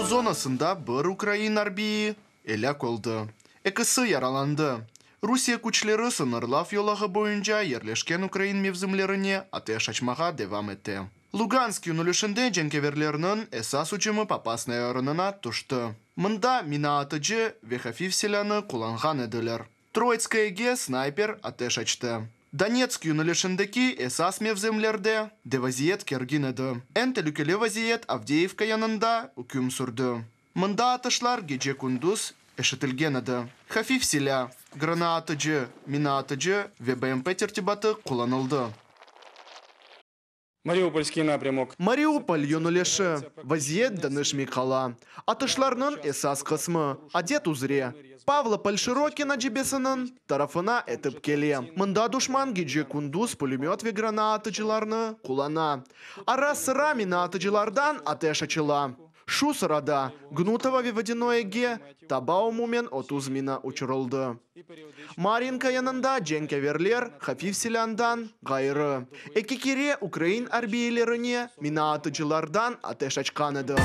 Zonasında bir ukrain arbiyi elâk oldı, ekisi yaralandı. Rusiye küçleri sıñırlav yolağı boyunca yerleşken ukrain mevzimlerine ateş açmağa devam ete. Lugansk yönelişinde cenkâverlerniñ esas ücümi Popasnaya rayonına tüşti. Mında mina atıcı ve hafif silânı qullanğan ediler. Troitskoyege snayper ateş açtı. Donetsk yönelişindeki esas mevzimlerde de vaziyet kergin edi. Eñ telükeli vaziyet Avdeyevka yanında üküm sürdi. Mında atışlar gece-kündüz eşitilgen edi. Hafif silâ, granaatıcı, mina atıcı ve BMP tertibatı qullanıldı. Mariupolskiy naprâmok. Mariupol yönelişi, vaziyet deñişmey qala. Atışlarnıñ esas qısmı, adet üzre, Pavlopol-Şirokino cebesiniñ tarafına etip kele. Mında duşman gece-kündüz pülemöt ve granaatıcılarnı qullana. Ara-sıra minaatıcılardan ateş açıla. Şu sırada Gnutovo ve Vodânoyege taba umumen 30 mina uçurıldı. Maryinka yanında cenkâverler hafif silândan ğayrı, eki kere ukrain arbiylerine minaatıcılardan ateş açqan edi.